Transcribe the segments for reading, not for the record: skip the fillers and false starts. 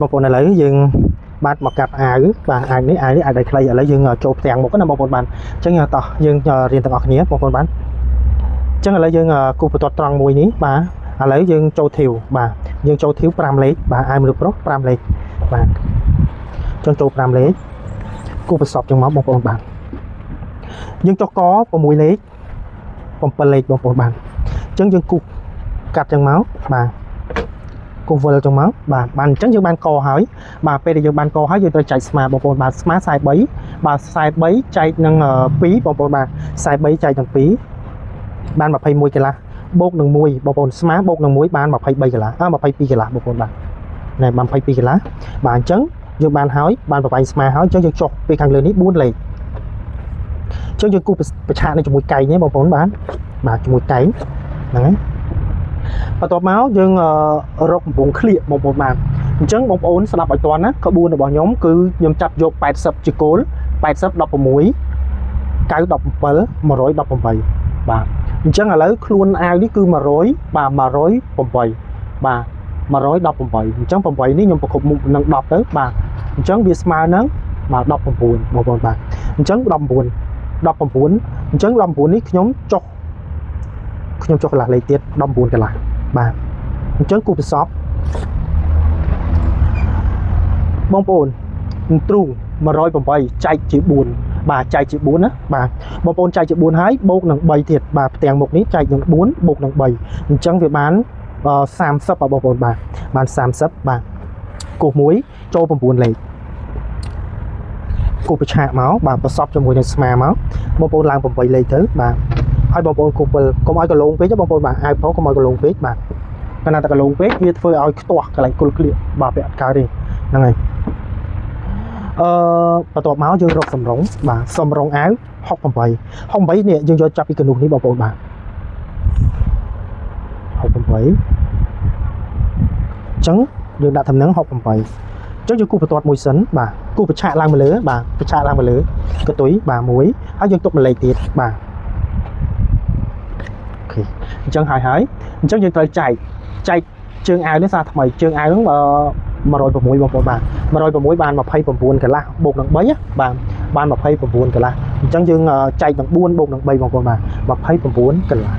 បងប្អូនឥឡូវយើងបាទមកកាត់អាវបាទអាវនេះអាវនេះអាវដៃខ្លីឥឡូវយើងចូលផ្ទាំងមុខណាបងប្អូនបាទអញ្ចឹងតោះយើងរៀនទាំងអស់គ្នាបងប្អូនបាទអញ្ចឹងឥឡូវយើងគូសបន្ទាត់ត្រង់មួយនេះបាទឥឡូវយើងចូលធីវបាទយើងចូលធីវ5លេខបាទអាវមនុស្សប្រុស5លេខបាទអញ្ចឹងចូល5លេខគូសប្រសពចឹងមកបងប្អូនបាទយើងចុះក6លេខ7លេខបងប្អូនបាទអញ្ចឹងយើងគូសកាត់ចឹងមកបាទគូសវិលចឹងមកបាទបានអញ្ចឹងយើងបានកហើយបាទពេលដែលយើងបានកហើយយើងត្រូវចែកស្មាបងប្អូនបាទស្មា43បាទ43ចែកនឹង2បងប្អូនបាទ43ចែកនឹង2បាន21កន្លះបូកនឹង1បងប្អូនស្មាបូកនឹង1បាន23កន្លះអ22កន្លះបងប្អូនបាទណែបាន22កន្លះបាទអញ្ចឹងយើងបានហើយបានប្រវែងស្មាហើយអញ្ចឹងយើងចុះពីខាងលើនេះ4លេខអញ្ចឹងយើងគូសប្រឆាកនេះជាមួយកែងនេះបងប្អូនបាទបាទជាមួយកែងហ្នឹងហើយបន្ទាប់មកយើងរកកំពង់ក្លៀកបងប្អូនបាទអញ្ចឹងបងប្អូនស្ដាប់ឲ្យទាន់ណាក្បួនរបស់ខ្ញុំគឺខ្ញុំចាប់យក80ជាគោល80 16 917 118បាទអញ្ចឹងឥឡូវខ្លួនអាវនេះគឺ100បាទ108បាទ118អញ្ចឹង8នេះខ្ញុំប្រគប់មុខនឹង10ទៅបាទអញ្ចឹងវាស្មើនឹងបាទ19បងប្អូនបាទអញ្ចឹង19 19អញ្ចឹង19នេះខ្ញុំចុះកន្លះលេខទៀត19កន្លះបាទអញ្ចឹងគូប្រសពបងប្អូនទ្រូង108ចែកជា4បាទចែកជា4ណាបាទបងប្អូនចែកជា4ហើយបូកនឹង3ទៀតបាទផ្ទាំងមុខនេះចែកនឹង4បូកនឹង3អញ្ចឹងវាបាន30បងប្អូនបាទបាន30បាទគូស1ចូល9លេខគូសប្រឆាកមកបាទប្រសពជាមួយនឹងស្មាមកបងប្អូនឡើង8លេខទៅបាទហើយបងប្អូនគូស7កុំឲ្យកលងពេកបងប្អូនបាទអាវផងកុំឲ្យកលងពេកបាទកាលណាតែកលងពេកវាធ្វើឲ្យខ្ទាស់កន្លែងគល់ក្លៀកបាទវាអត់កើតទេហ្នឹងហើយអឺបន្ទាប់មកយើងរកសម្រងបាទសម្រងអាវ68 68នេះយើងយកចាប់ពីកនុះនេះបងប្អូនបាទ68អញ្ចឹងយើងដាក់តំណឹង68អញ្ចឹងយើងគូសបន្ទាត់មួយសិនបាទគូសប្រឆាកឡើងមកលើបាទប្រឆាកឡើងមកលើកតុយបាទមួយហើយយើងទុកមួយលេខទៀតបាទអូខេអញ្ចឹងហើយហើយអញ្ចឹងយើងត្រូវចែកជើងអាវនេះសារថ្មីជើងអាវហ្នឹង106បងប្អូនបាទ106បាន29កន្លះបូកនឹង3បាទបាន29កន្លះអញ្ចឹងយើងចែកនឹង4បូកនឹង3បងប្អូនបាទ29កន្លះ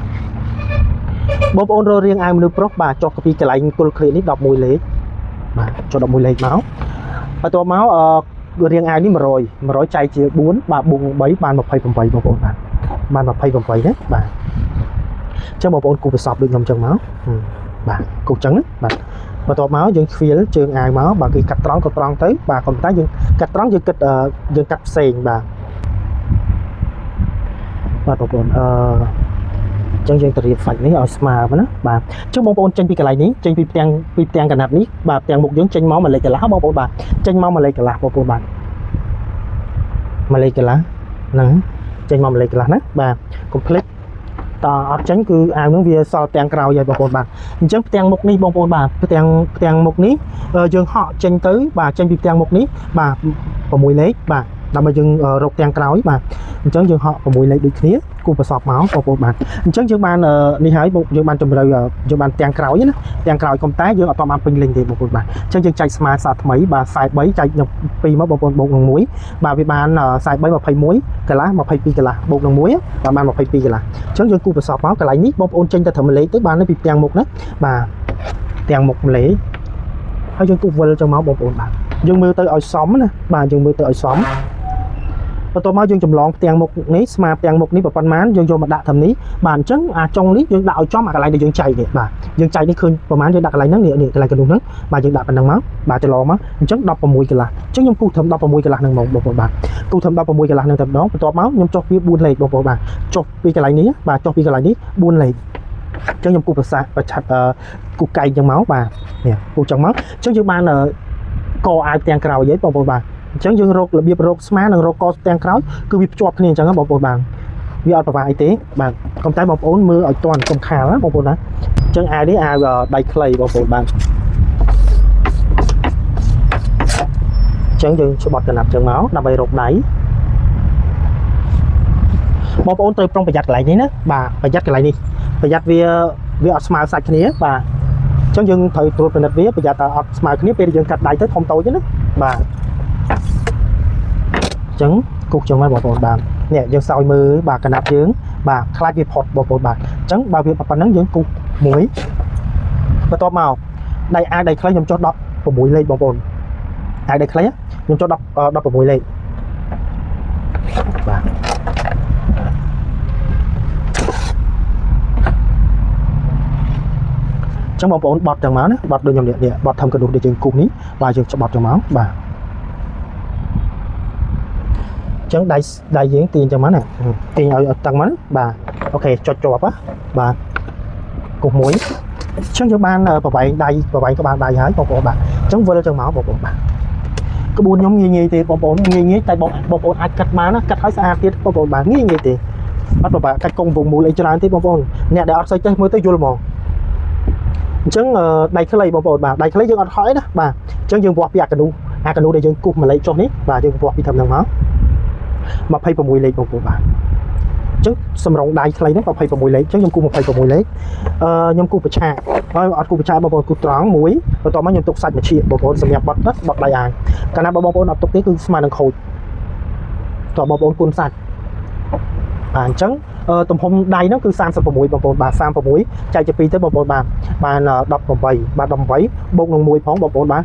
បងប្អូនរករៀងអាវមនុស្សប្រុសបាទចុះពីកន្លែងគល់ក្លៀកនេះ11លេខបាទចុះ11លេខមកបន្ទាប់មកអឺរៀងអាវនេះ100 100ចែកជា4បាទបូកនឹង3បាន28បងប្អូនបាទបាន28ណាបាទអញ្ចឹងបងប្អូនគូប្រសពដូចខ្ញុំអញ្ចឹងមកបាទគូអញ្ចឹងណាបាទបន្ទាប់មកយើងខ្វៀលជើងអាវមកបាទគេកាត់ត្រង់ក៏ត្រង់ទៅបាទក៏ប៉ុន្តែយើងកាត់ត្រង់យើងគិតយើងកាត់ផ្សេងបាទបាទបងប្អូនអញ្ចឹងយើងទៅរៀបហ្វាច់នេះឲ្យស្មើណាបាទអញ្ចឹងបងប្អូនចេញពីកន្លែងនេះចេញពីផ្ទាំងកណាត់នេះបាទផ្ទាំងមុខយើងចេញមកមួយលេខកន្លះបងប្អូនបាទចេញមកមួយលេខកន្លះបងប្អូនបាទមួយលេខកន្លះហ្នឹងចេញមកមួយលេខកន្លះណាបាទកុំភ្លេចតអត់ចេញគឺអាវនឹងវាសល់ផ្ទាំងក្រោយហើយបងប្អូនបាទអញ្ចឹងផ្ទាំងមុខនេះបងប្អូនបាទផ្ទាំងមុខនេះយើងហក់ចេញទៅបាទចេញពីផ្ទាំងមុខនេះបាទ6លេខបាទដើម្បីយើងរកផ្ទាំងក្រោយបាទអញ្ចឹងយើងហក់6លេខដូចគ្នាគូប្រសពមកបងប្អូនបាទអញ្ចឹងយើងបាននេះហើយយើងបានជំរឿយើងបានផ្ទាំងក្រោយណាផ្ទាំងក្រោយកុំតែយើងអត់បានពេញលេញទេបងប្អូនបាទអញ្ចឹងយើងចែកស្មាសាថ្មីបាទ43ចែកនឹង2មកបងប្អូនបូកនឹង1បាទវាបាន43 21កន្លះ22កន្លះបូកនឹង1បាទបាន22កន្លះអញ្ចឹងយើងគូប្រសពមកកន្លែងនេះបងប្អូនចេញទៅត្រឹមលេខទៅបានពីផ្ទាំងមុខណាបាទផ្ទាំងមុខលេខហើយយើងគូវិលចឹងមកបងប្អូនបាទយើងមើលទៅឲ្យសមណាបាទយើងមើលទៅឲ្យសមបន្ទាប់មកយើងចម្លងផ្ទាំងមុខនេះស្មាផ្ទាំងមុខនេះប៉ុន្មានយើងយកមកដាក់ត្រឹមនេះបាទអញ្ចឹងអាចុងនេះយើងដាក់ឲ្យចំអាកន្លែងដែលយើងចែកនេះបាទយើងចែកនេះឃើញប្រហែលយើងដាក់កន្លែងហ្នឹងនេះកន្លែងកន្លុះហ្នឹងបាទយើងដាក់ប៉ុណ្ណឹងមកបាទចម្លងមកអញ្ចឹង16កន្លះអញ្ចឹងខ្ញុំគូសត្រឹម16កន្លះហ្នឹងមកបងប្អូនបាទគូសត្រឹម16កន្លះហ្នឹងតែម្ដងបន្ទាប់មកខ្ញុំចុះវា4លេខបងប្អូនបាទចុះពីកន្លែងនេះបាទចុះពីកន្លែងនេះ4លេខអញ្ចឹងខ្ញុំគូសប្រសាប្រឆាត់គូសកែងចឹងមកបាទនេះគូសចឹងមកអញ្ចឹងយើងបានកអាវផ្ទាំងក្រោយហីបងប្អូនបាទអញ្ចឹងយើងរករបៀបរកស្មានិងរកកផ្ទាំងក្រោយគឺវាភ្ជាប់គ្នាអញ្ចឹងបងប្អូនបាទវាអត់ប្រវាអីទេបាទកុំតែបងប្អូនមើលឲ្យតាន់កុំខាលណាបងប្អូនណាអញ្ចឹងអាវនេះអាវដៃខ្លីបងប្អូនបាទអញ្ចឹងយើងច្បាត់កណាប់ចឹងមកដើម្បីរកដៃបងប្អូនត្រូវប្រុងប្រយ័ត្នកន្លែងនេះណាបាទប្រយ័ត្នកន្លែងនេះប្រយ័ត្នវាអត់ស្មើសាច់គ្នាបាទ អញ្ចឹងយើងត្រូវត្រួតពិនិត្យវាប្រយ័ត្នតែអត់ស្មើគ្នាពេលដែលយើងកាត់ដៃទៅធំតូចណាបាទអញ្ចឹងគូសចឹងមកបងប្អូនបាទនេះយើងសោយមើលបាទកណាត់យើងបាទខ្លាចវាផុតបងប្អូនបាទអញ្ចឹងបើវាប៉ុណ្ណឹងយើងគូសមួយបន្ទាប់មកដៃអាវដៃខ្លីខ្ញុំចុះ16លេខបងប្អូនអាវដៃខ្លីខ្ញុំចុះ10 16លេខបាទចឹងបងប្អូនបត់ចឹងមកណាបត់ដូចខ្ញុំនេះបត់ធំកណ្ដុះដែលយើងគូសនេះបាទយើងច្បាត់ចឹងមកបាទចឹងដៃដៃយើងទាញចឹងមកណាទាញឲ្យតឹងមកណាបាទ OK ចុចជាប់ណាបាទគូសមួយចឹងយើងបានប្រវែងដៃប្រវែងក្បាលដៃហើយបងប្អូនបាទចឹងវិលចឹងមកបងប្អូនបាទក្បួនខ្ញុំងាយងាយទេបងប្អូនងាយងាយតែបងបងប្អូនអាចកាត់បានណាកាត់ឲ្យស្អាតទៀតបងប្អូនបាទងាយងាយទេអត់ពិបាកកាច់កងវងមូលអីច្រើនទេបងប្អូនអ្នកដែលអត់សូវចេះមើលទៅយល់ហ្មងអញ្ចឹងដៃខ្លីបងប្អូនបាទដៃខ្លីយើងអត់ហក់ទេណាបាទអញ្ចឹងយើងវាស់ពីអាកនូអាកនូដែលយើងគូសម្លេចចុះនេះបាទយើងវាស់ពីធំហ្នឹងមក26លេខបងប្អូនបាទអញ្ចឹងសម្រងដៃខ្លីហ្នឹង26លេខអញ្ចឹងខ្ញុំគូ26លេខអឺខ្ញុំគូប្រឆាហើយអត់គូប្រឆាបងប្អូនគូត្រង់មួយបន្ទាប់មកខ្ញុំទុកសាច់មួយឈៀកបងប្អូនសម្រាប់បត់ណាបត់ដៃអាវកាលណាបងប្អូនអត់ទុកទេគឺស្មើនឹងខូចតើបងប្អូនគុណសាច់បាទអញ្ចឹងទំហំដៃហ្នឹងគឺ36បងប្អូនបាទ36ចែកជា2ទៅបងប្អូនបាទបាន18បាទ18បូកនឹង1ផងបងប្អូនបាទ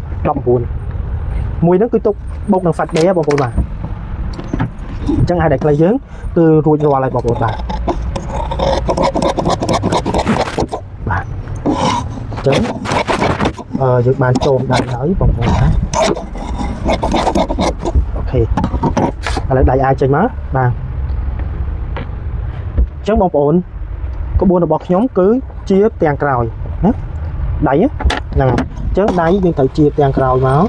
19មួយហ្នឹងគឺទុកបូកនឹងសាច់ដេបងប្អូនបាទអញ្ចឹងហើយដែលខ្លីយើងគឺរួចរាល់ហើយបងប្អូនបាទបាទអញ្ចឹងអឺយើងបានចូលដៃហើយបងប្អូនបាទ OK ឥឡូវដៃអាចចេញមកបាទអញ្ចឹងបងប្អូនក្បួនរបស់ខ្ញុំគឺជាផ្ទាំងក្រោយណាដៃហ្នឹងហើយអញ្ចឹងដៃយើងត្រូវជាផ្ទាំងក្រោយមក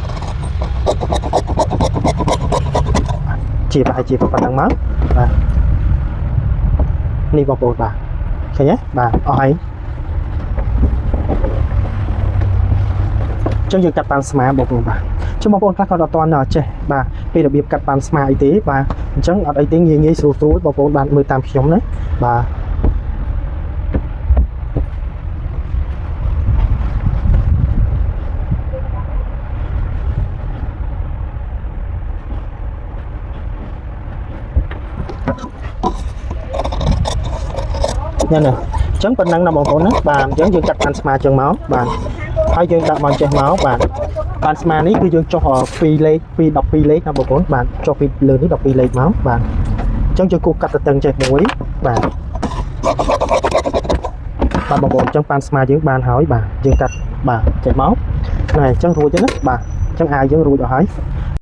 ជាប្រហែលជាប៉ុណ្ណឹងមកបាទនេះបងប្អូនបាទឃើញទេបាទអស់ហើយអញ្ចឹងយើងកាត់បានស្មាបងប្អូនបាទចឹងបងប្អូនខ្លះគាត់អត់ទាន់ចេះបាទពីរបៀបកាត់បានស្មាអីទេបាទអញ្ចឹងអត់អីទេងាយងាយស្រួលស្រួលបងប្អូនបានមើលតាមខ្ញុំណាបាទញ៉ាំណាអញ្ចឹងប៉ុណ្ណឹងណាបងប្អូនណាបាទអញ្ចឹងយើងកាត់បានស្មាចឹងមកបាទហើយយើងដាក់មកចេះមកបាទបានស្មានេះគឺយើងចុះ2លេខពី12លេខណាបងប្អូនបាទចុះពីលើនេះ12លេខមកបាទអញ្ចឹងយើងគូសកាត់ទៅតឹងចេះមួយបាទបាទបងប្អូនអញ្ចឹងបានស្មាយើងបានហើយបាទយើងកាត់បាទចេះមកណែអញ្ចឹងរួចទេណាបាទអញ្ចឹងអាវយើងរួចអស់ហើយ